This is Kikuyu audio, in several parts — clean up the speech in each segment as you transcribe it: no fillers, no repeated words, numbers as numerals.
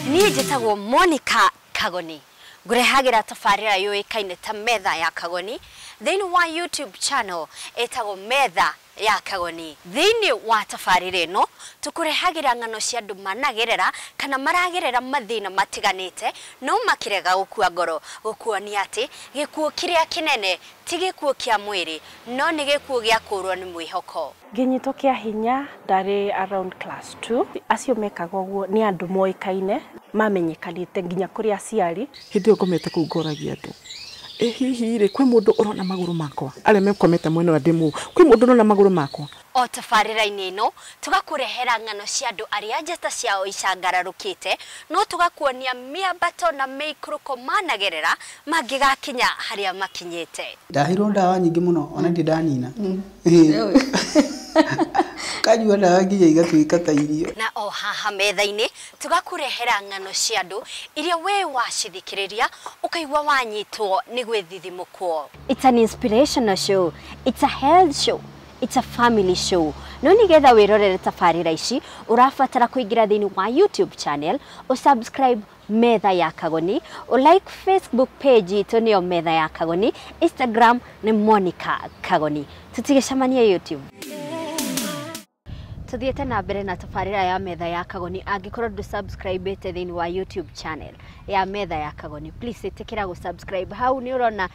Niĩ njĩtagwo Monica Kagoni, ngũrehagĩra tabarĩra yũĩkaine ta Metha ya Kagoni thĩinĩ wa YouTube channel ĩtagwo Metha ya Kagoni. Thĩinĩ wa tabarĩra ĩno tũkũrehagĩra ng'ano cia andũ managerera kana maragerera mathĩna matiganĩte no makĩrega gũkua ngoro, gũkuonia atĩ gĩkuũ kĩrĩa kĩnene ti gĩkuũ kĩa mwĩrĩ no nĩ gĩkuũ gĩa kũrwo nĩ mwĩhoko. Ngĩnyitwo kĩa hinya ndarĩ around class 2. Acio mekaga ũguo nĩ andũ moĩkaine, mamenyekanĩte nginya kũrĩ aciari. Hĩndĩ ĩyo ngomete kũu ngoragia andũ, ĩ hihi rĩ, kwĩ mũndũ ũrona magũrũ makwa? Arĩa mekomete mwena ũrĩa ndĩ, kwĩ mũndũ ũrona magũrũ makwa? O tabarĩra-inĩ ĩno tũgakũrehera ng'ano cia andũ arĩa njata ciao icangararũkĩte, no tũgakuonia mĩambato na mĩikũrũko managerera mangĩgakinya harĩa makinyĩte. Ndaheirwo ndawa nyingĩ mũno, ona ndirĩ ndanina. Kanyua ndawa nginya igatuĩka ta irio. Na o haha metha-inĩ tũgakũrehera ng'ano cia andũ iria we wacithikĩrĩria ũkaigua wanyitwo nĩ gwĩthithimũkwo. It's an inspirational show, it's a health show, it's a family show. No nigetha wĩrorere tabarĩra ici ũrabatara kũingĩra thĩinĩ wa YouTube channel, ũsubscribe Metha ya Kagoni, like Facebook page itũ nĩyo Metha ya Kagoni, Instagram nĩ Monica Kagoni. Tũtigĩcemania YouTube. Tuthiĩte na mbere na tabarĩra ya Metha ya Kagoni. Angĩkorwo ndũ subscribe thĩinĩ wa YouTube channel ya Metha ya Kagoni, please ĩtĩkĩra gũ subscribe. Hau nĩ ũrona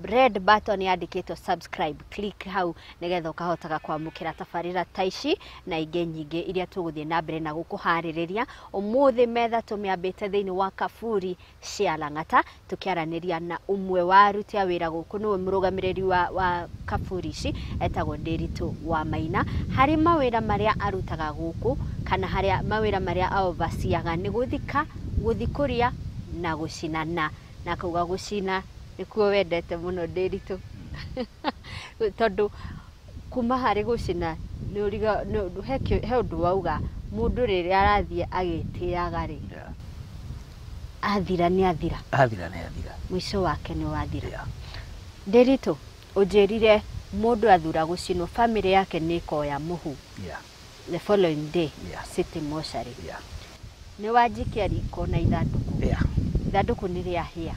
red button yandĩkĩtwo subscribe, click hau nĩgetha ũkahotaga kwamũkĩra tabarĩra ta ici na ingĩ nyingĩ iria tũgũthiĩ na mbere na gũkũharĩrĩria. Ũmũthĩ metha tũmĩambĩte thĩinĩ wa kaburi cia Lang'ata, tũkĩaranĩria na ũmwe wa aruti a wĩra gũkũ, nĩwe mũrũgamĩrĩri wa kaburi ici, etagwo Ndĩritũ wa Maina. Harĩ mawĩra marĩa arutaga gũkũ kana harĩa mawĩra marĩa aovaciaga nĩ gũthika, gũthikũria na gũcinana, na akauga gũcina nĩkuo wendete mũno Ndĩritũ, tondũ kuma harĩ gũcina nĩ ũriga he ũndũ wauga mũndũ rĩrĩa arathiĩ agĩtĩaga rĩ, athira nĩ athira. Athira nĩ athira. Mũico wake nĩ wathira. Ndĩritũ, ũnjĩrire mũndũ athura gũcinwo, family yake nĩ ĩkoya mũhu the following day city mortuary. Nĩ wanjikia riko na ithandũkũ. Ithandũkũ nĩ rĩahĩa.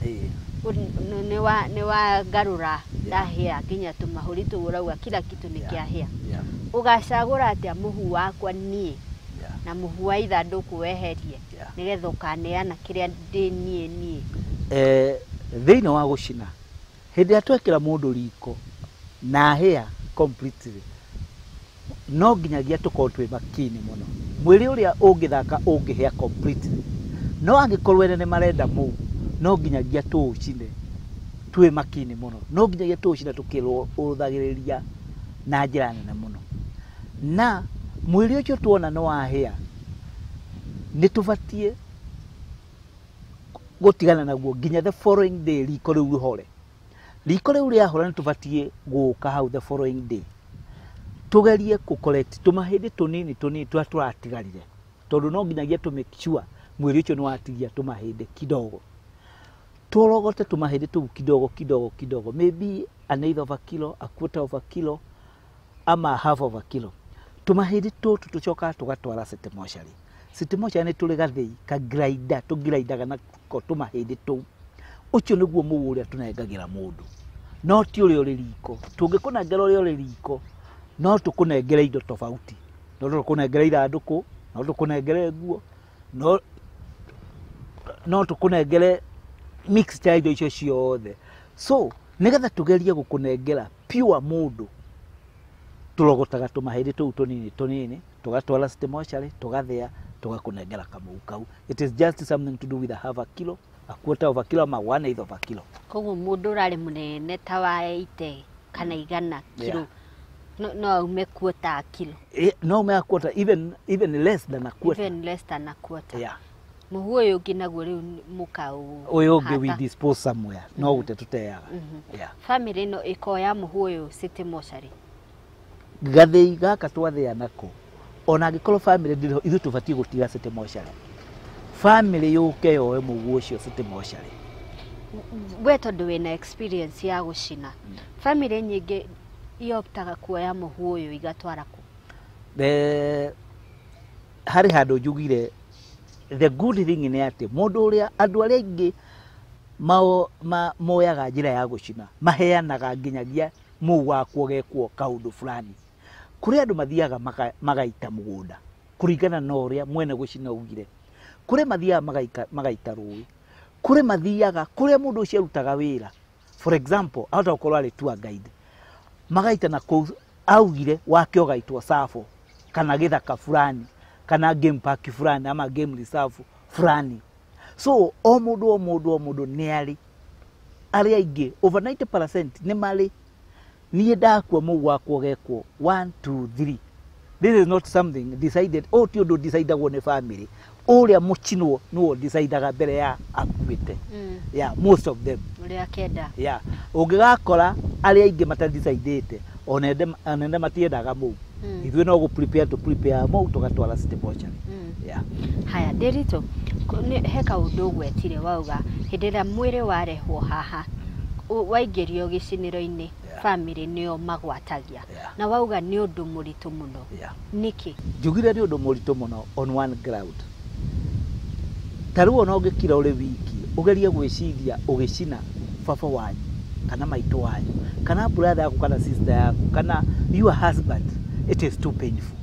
Nĩ wangarũra ndahĩa nginya tũmahũri tũu ũrauga kila kitu nĩ kĩahĩa. Ũgacagũra atĩa mũhu wakwa niĩ na mũhu wa ithandũkũ weherie nĩgetha ũkaneana kĩrĩa ndĩ niĩ? Thĩinĩ wa gũcina, hĩndĩ ĩrĩa twekĩra mũndũ riko na ahĩa completely, no nginyagia tũkorwo twĩ makini mũno. Mwĩrĩ ũrĩa ũngĩthaka ũngĩhĩa completely, no angĩkorwo ene nĩ marenda mũhu, no nginyagia tũũcine twĩ makini mũno, no nginyagia tũũcine tũkĩrũthagĩrĩria na njĩra nene mũno. Na mwĩrĩ ũcio tuona nĩ wahĩa, nĩ tũbatiĩ gũtigana naguo nginya the following day riko rĩu rĩhore. Riko rĩu rĩahora nĩ tũbatiĩ gũka hau the following day tũgerie kũ collect tũmahĩndĩ tũnini tũnini tũrĩa tũratigarire, tondũ no nginyagia tũ make sure mwĩrĩ ũcio nĩ watigia tũmahĩndĩ kidogo. Tũrogote tũmahĩndĩ tũu kidogo kidogo kidogo, maybe an eighth of a kilo, a quarter of a kilo, ama half of a kilo. Tũmahĩndĩ tũtũ tũcokaga tũgatwara city mortuary. City mortuary nĩ tũrĩ gathĩi ka grinder, tũgrindaga nako tũmahĩndĩ tũu. Ũcio nĩguo mũhu ũrĩa tũnengagĩra mũndũ, no ti ũrĩa ũrĩ riko. Tũngĩkũnengera ũrĩa ũrĩ riko, no tũkũnengere indo tofauti, no tũkũnengere ithandũkũ, no tũkũnengere nguo, no tũkũnengere mixture ya indo icio ciothe. So nĩgetha tũgerie gũkũnengera pure mũndũ, tũrogotaga tũmahĩndĩ tũu tũnini tũnini, tũgatwara city mortuary, tũgathĩa, tũgakũnengera kamũhu kau. It is just something to do with a half a kilo, a quarter of a kilo, ama one eighth of a kilo. Koguo mũndũ ũrarĩ mũnene ta wa 80 kana 100 kilo no aume quarter kilo. No aume a quarter, even less than a quarter. Even less than a quarter. Mũhu ũyũ ũngĩ naguo rĩu mũkaũ Ũyũ ũngĩ we dispose somewhere, no gũte tũteaga. Family ĩno ĩkoya mũhu ũyũ city mortuary. Gathĩi gaka twathĩa nako, ona angĩkorwo family ndĩrĩ ho, ithuĩ tũbatiĩ gũtiga city mortuary. Family yũke yoe mũhu ũcio city mortuary. We tondũ wĩna experience ya gũcina, family nyingĩ ioptaga kuoya mũhu ũyũ igatwara kũ? Harĩ handũ njugire The good thing nĩ atĩ mũndũ ũrĩa andũ arĩa aingĩ moyaga njĩra ya gũcina maheanaga nginyagia mũu wakwo gekwo kaũndũ fulani. Kũrĩ andũ mathiaga magaita mũgũnda kũringana na ũrĩa mwene gũcina augire. Kũrĩ mathiaga magaita rũĩ, kũrĩ mathiaga kũrĩa mũndũ ũcio arutaga wĩra. For example, ahota gũkorwo arĩ tour guide, magaita na kũu augire wake ũgaitwo Tsavo kana gĩthaka fulani kana game park fulani ama game reserve fulani. So o mũndũ o mũndũ o mũndũ nĩ arĩ arĩa aingĩ over 90% nĩ marĩ niĩ ndakua mũu wakwa ũgekwo 1 2 3. This is not something decided, ũyũ ti ũndũ decidagwo nĩ family, ũrĩa mũcinwo nĩwe decidaga mbere ya akuĩte. Yeah, most of them. Ũrĩa akenda. Yeah, ũngĩgakora arĩa aingĩ matadecidĩte onende matiendaga mũu. Ithuĩ no gũ prepare to prepare mũu tũgatwara city mortuary. Yeah. Haya, Ndiritu, he kaũndũ ũgwetire wauga hĩndĩ ĩrĩa mwĩrĩ warehwo haha waingĩrio gĩcinĩro-inĩ, family nĩo magwatagia. Na wauga nĩ ũndũ mũritũ mũno. Nĩkĩ? Njugire nĩ ũndũ mũritũ mũno on one ground. Ta rĩu ona ũngĩkira ũrĩ wiki ũgerie gwĩciria ũgĩcina baba wanyu kana maitũ wanyu kana brother yaku kana sister yaku kana your husband, it is too painful.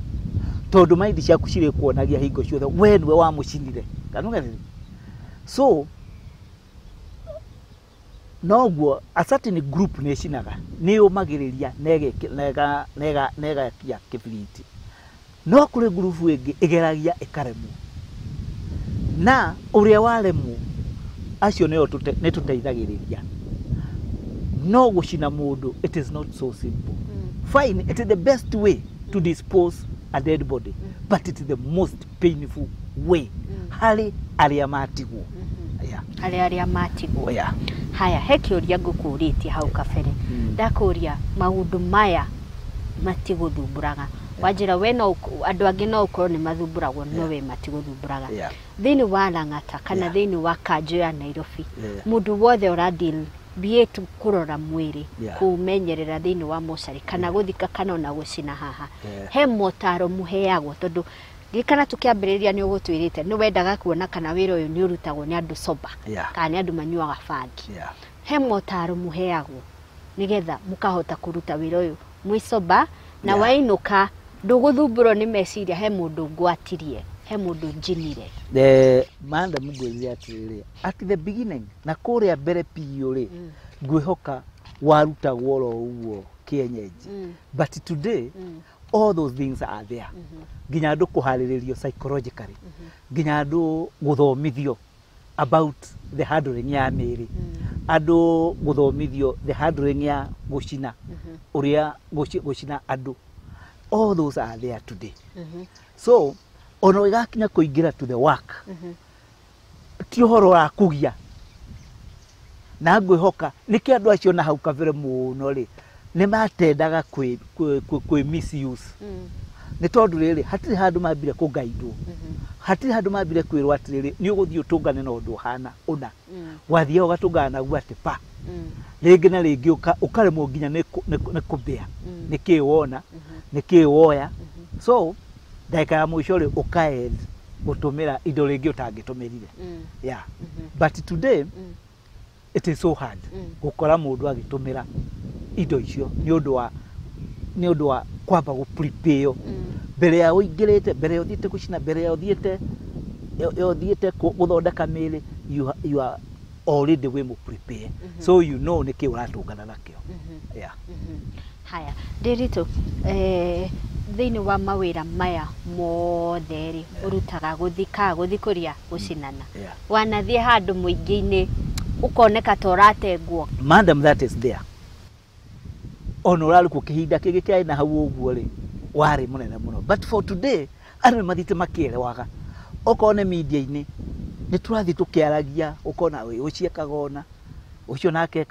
Tondũ maindi ciaku cirĩkuonagia hingo ciothe we nĩwe wamũcinire. Kana ũgerire? So noguo a certain group nĩ ĩcinaga, nĩ yũmagĩrĩria na ĩgakia kĩbiriti. No kũrĩ group ĩngĩ ĩgeragia ĩkaremwo. Na ũrĩa waremwo acio nĩo nĩ tũteithagĩrĩria. No gũcina mũndũ, it is not so simple. Fine, it is the best way to dispose a dead body, but it is the most painful way harĩ arĩa matigwo. Yeah. Harĩ arĩa matigwo. Yeah. Haya, he kĩũria ngũkũrĩtie hau kabere. Ndakũria maũndũ maya matigũthumbũraga. Wanjĩra we no andũ angĩ no ũkorwo nĩ mathumbũragwo, no we matigũthumbũraga. Thĩinĩ wa Lang'ata kana thĩinĩ wa kanjũ ya Nairobi, mũndũ wothe ũra deal be it kũrora mwĩrĩ, kũmenyerera thĩinĩ wa mocarĩ kana gũthika kana ona gũcina haha, he motaro mũheagwo tondũ ririkana tũkĩambĩrĩria nĩ ũgũtwĩrĩte nĩ wendaga kuona kana wĩra ũyũ nĩ ũrutagwo nĩ andũ sober kana nĩ andũ manyuaga bangi. He motaro mũheagwo nĩgetha mũkahota kũruta wĩra ũyũ mwĩ sober na wainũka ndũgũthumbũrwo nĩ meciria he mũndũ ngwatirie, he mũndũ njinire. Madam, ngwĩrire atĩrĩrĩ, at the beginning na kũrĩa mbere biũ rĩ, ngwĩhoka warutagwo oro ũguo kĩenyenji. But today all those things are there. Nginya andũ kũharĩrĩrio psychologically, nginya andũ gũthomithio about the handling ya mĩĩrĩ, andũ gũthomithio the handling ya gũcina, ũrĩa gũcina andũ, all those are there today. So ona ũgĩgakinya kũingĩra to the work, ti ũhoro wa kũgia. Na ngwĩhoka nĩkĩo andũ acio na hau kabere mũno rĩ nĩ matendaga kwĩ misuse. Nĩ tondũ rĩrĩ hatirĩ handũ mambire kũgaindwo, hatirĩ handũ mambire kwĩrwo atĩrĩrĩ nĩ ũgũthiĩ ũtũngane na ũndũ ũhana ũna. Wathiaga ũgatũngana naguo atĩ pa rĩngĩ na rĩngĩ ũkaremwo nginya nĩ kũmbĩa nĩ kĩĩ wona, nĩ kĩĩ woya. So ndagĩka ya mũico rĩ ũkaend gũtũmĩra indo rĩngĩ ũtangĩtũmĩrire. Yeah. But today it is so hard gũkora mũndũ agĩtũmĩra indo icio nĩ ũndũ wa kwamba gũ prepare mbere ya ũingĩrĩte, mbere ya ũthiĩte gũcina, mbere ya ũthiĩte gũthondeka mĩĩrĩ, you are already wĩ mũ prepare. So you know nĩkĩ ũratũngana nakĩo. Yeah. Haya, Ndiritu, thĩinĩ wa mawĩra maya mothe rĩ ũrutaga gũthika, gũthikũria, gũcinana, wanathiĩ handũ mũingĩ-inĩ ũkoneka ta ũratengwo? Madam, that is there. Ona ũrarĩ kĩhinda kĩngĩ kĩarĩ na hau ũguo rĩ warĩ mũnene mũno, but for today andũ nĩ mathiĩte makĩerewaga. Okorwo nĩ media-inĩ nĩ tũrathiĩ tũkĩaragia, ũkona ũyũ ũcio ekaga ũna, ũcio nake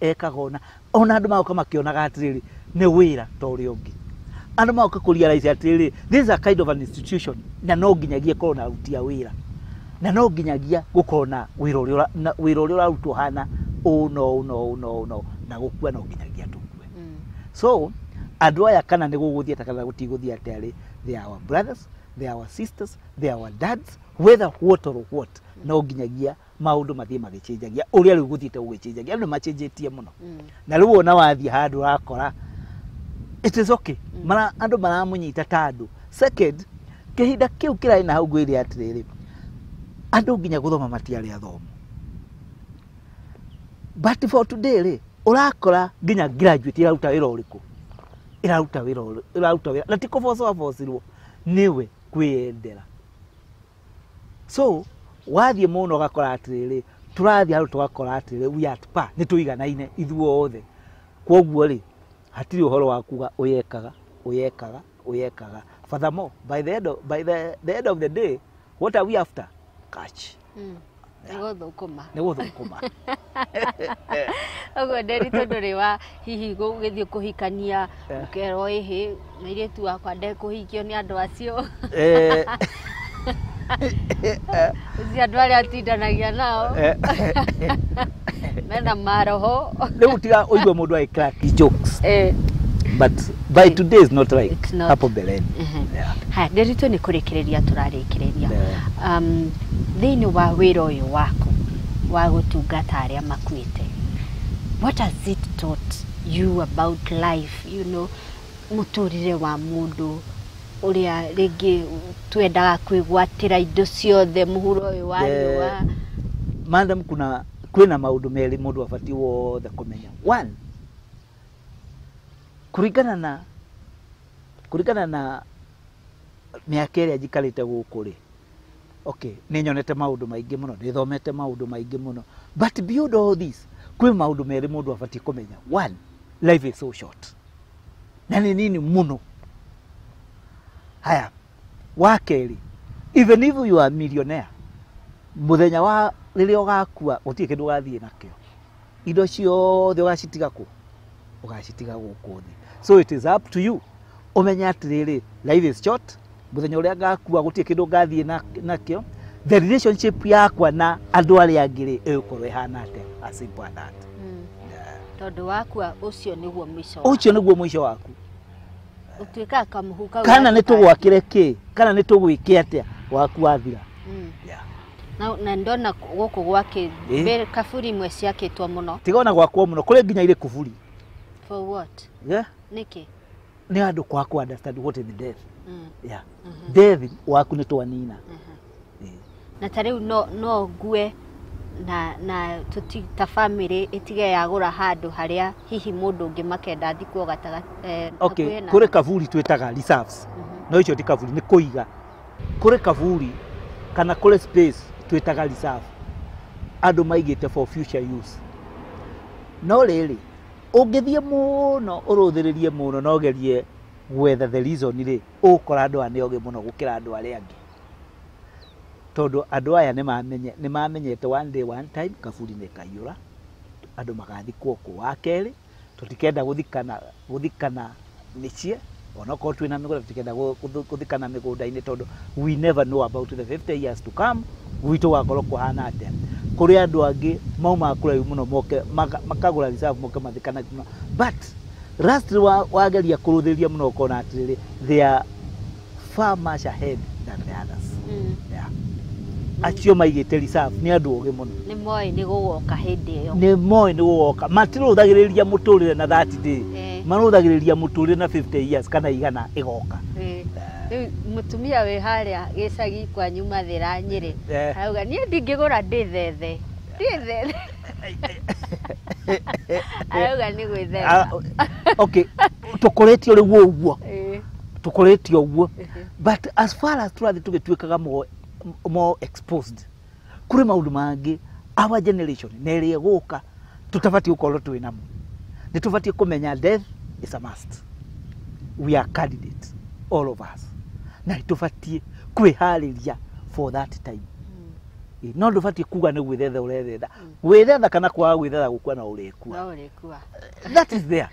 ekaga ũna, ona andũ magoka makĩonaga atĩrĩrĩ nĩ wĩra ta ũrĩa ũngĩ. Andũ magoka kũ realize atĩrĩrĩ this is a kind of an institution na no nginyagia ĩkorwo na aruti a wĩra, na no nginyagia gũkorwo na wĩra ũrĩa wĩra ũrĩa ũrarutwo hana ũũ no ũũ no ũũ no ũũ no, na gũkua no nginyagia tũkue. So andũ aya kana nĩ gũgũthiĩ atĩa kana gũtigũthiĩ atĩa rĩ, they are our brothers, They are our sisters, they are our dads, whether what or what. No nginyagia maundu mathie magichenjagia uria riu guthiite gugichenjagia andu machenjetie muno. Na riu wona wathie handu urakora it is okay. Mara andu maramunyita ta andu. Second, kihinda kiu kirari na hau ngwire atiriri, andu nginya guthoma matiari athomu. But for today ri urakora nginya graduate iraruta wira uriku, iraruta wira iraruta wira na ti kũbocwo abocirwo niwe kwiyendera. So wathiĩ mũno ũgakora atĩrĩrĩ, tũrathiĩ handũ tũgakora atĩrĩrĩ, we are at par, nĩ tũiganaine ithuothe. Kwoguo rĩ, hatirĩ ũhoro wa kuga ũyekaga ũyekaga ũyekaga. Furthermore, by the end of, by the end of the day, what are we after? Cash. Nĩ gũthũkũma. Nĩ gũthũkũma. Ũguo Nderitu ndũrĩ wa hihi gũgĩthiĩ kũhikania ũkerwo ĩhĩ mũirĩtu wakwa ndekũhikio nĩ andũ acio. Ũcio andũ arĩa atindanagia nao mena maroho. Rĩu tiga ũigue mũndũ agĩ crack jokes. But by today is not like It's not. Hapo mbeleni. Yeah. Haya, Nderitu nĩ kũrĩkĩrĩria tũrarĩkĩrĩria. Thĩinĩ wa wĩra ũyũ waku wa gũtungata arĩa makuĩte, what has it taught you about life, you know, mũtũrĩre wa mũndũ ũrĩa rĩngĩ twendaga kwĩgwatĩra indo ciothe mũhuro ũyũ wa riũa? Madam, kuna kwĩna maũndũ merĩ mũndũ abatiĩ wothe kũmenya. One, kũringana na mĩaka ĩrĩa njikarĩte gũkũ rĩ, okay, nĩ nyonete maũndũ maingĩ mũno, nĩ thomete maũndũ maingĩ mũno, but beyond all this, kwĩ maũndũ merĩ mũndũ abatiĩ kũmenya. One, life is so short, na nĩ nini mũno. Haya, wa kerĩ, even if you are millionaire, mũthenya wa rĩrĩa ũgakua gũtirĩ kĩndũ ũgathiĩ nakĩo. Indo ciothe ũgacitiga kũ? Ũgacitiga gũkũ thĩ. So it is up to you ũmenye atĩrĩrĩ, life is short, mũthenya ũrĩa ngakua gũtirĩ kĩndũ ngathiĩ nakĩo. The relationship yakwa na andũ arĩa angĩ rĩ, ĩgũkorwo ĩhana atĩa? As simple as that. Tondũ wakua ũcio nĩguo mũico waku. Ũcio nĩguo mũico waku. Ũtuĩkaga kamũhu kau Kana nĩ gatuĩkaga- tũgwakĩre kĩ, kana nĩ tũgwĩke atĩa, waku wathira. Yeah. Na ndona gũkũ gwake kaburi imwe ciakĩtwo mũno. Tiga ona gwakwo mũno, kũrĩ nginya irĩ kuburi. For what? Yeah. Nĩkĩ? Nĩ andũ kwaga kũ understand what is death. Yeah. Death waku nĩ twanina. Na ta rĩu no ngue na tuti ta family ĩtige yagũra handũ harĩa hihi mũndũ ũngĩ makenda athikwo gatagatĩ. Okay, kũrĩ kaburi twĩtaga reserves. No icio ti kaburi, nĩ kũiga. Kũrĩ kaburi kana kũrĩ space twĩtaga reserve. Andũ maigĩte for future use. No rĩrĩ, ũngĩthiĩ mũno ũrũthĩrĩrie mũno na ũgerie gwetha the reason rĩ, ũgũkora andũ aya nĩ ogĩ mũno gũkĩra andũ arĩa angĩ. Tondũ andũ aya nĩ mamenyete one day one time kaburi nĩ kaiyũra, andũ magathikwo kũ. Wa kerĩ, tũtikenda gũthikana mĩciĩ, onokorwo twĩna mĩgũnda tũtikenda gũthikana mĩgũnda-inĩ tondũ we never know about the 50 years to come gwitũ gũgakorwo kũhana atĩa. Kũrĩ andũ angĩ maumaga kũraihu mũno moke makagũra reserve moke mathikana mũno, but lastly wageria kũrũthĩrĩria mũno ũkona atĩrĩrĩ, they are far much ahead than the others. Yeah. Acio maigĩte reserve nĩ andũ ogĩ mũno. Nĩ moĩ nĩ gũgoka hĩndĩ ĩyo. Nĩ moĩ nĩ gũgoka. Matirũthagĩrĩria mũtũrĩre na 30 day. Marũthagĩrĩria mũtũrĩre na 50 years kana igana ĩgoka. Rĩu mũtumia wĩ harĩa gĩcagi kwanyu Mathĩra Nyĩrĩ arauga niĩ ndingĩgũra ndĩ thethe. Ndĩ thethe. Arauga nĩ gwĩthetha. Okay, tũkoretio rĩu ũguo. Tũkoretio ũguo. But as far as tũrathiĩ tũgĩtuĩkaga more exposed, kũrĩ maũndũ mangĩ our generation na ĩrĩa ĩgũka tũtabatiĩ gũkorwo twĩ namo. Nĩ tũbatiĩ kũmenya death is a must. We are candidates, all of us. Na nĩ tũbatiĩ kwĩharĩria for that time. No ndũbatiĩ kuga nĩ gwĩthetha ũrethetha. Gwĩthetha kana kwaga gwĩthetha gũkua no ũrĩkua. No ũrĩkua. That is there.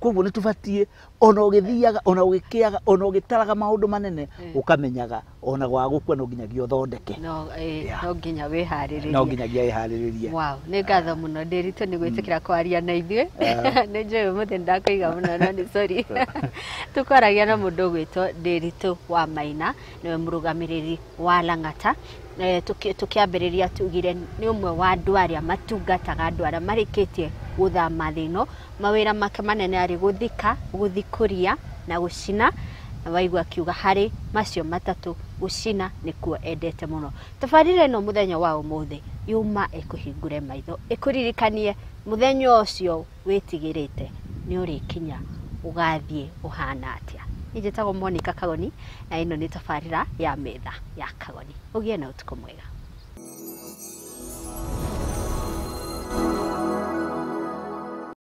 Koguo nĩ tũbatiĩ ona ũgĩthiaga, ona ũgĩkĩaga, ona ũgĩtaraga maũndũ manene, ũkamenyaga ona gwa gũkua no nginyagia ũthondeke. No, Yeah. no nginya wĩharĩrĩrie. No nginyagia wĩharĩrĩrie. Wow, nĩ ngatho mũno Ndĩritũ nĩ gwĩtĩkĩra kwaria na ithuĩ. Nĩ njũĩ ũmũthĩ ndakũiga mũno, no nĩ sorry. Tũkwaragia na mũndũ ũgwĩtwo Ndĩritũ wa Maina, nĩwe mũrũgamĩrĩri wa Lang'ata. Tũkĩambĩrĩria tugire nĩ ũmwe wa andũ arĩa matungataga andũ arĩa marĩkĩtie gũthama thĩ ĩno. Mawĩra make manene arĩ gũthika, gũthikũria na gũcina, na waigua akiuga harĩ macio matatũ gũcina nĩkuo endete mũno. Tabarĩra ĩno mũthenya wa ũmũthĩ yuma ĩkũhingũre maitho, ĩkũririkanie mũthenya ũcio wĩtigĩrĩte nĩ ũrĩkinya, ũgathiĩ ũhana atĩa. Niĩ njĩtagwo Monica Kagoni na ĩno nĩ tabarĩra ya Metha ya Kagoni. Ũgĩe na ũtukũ mwega.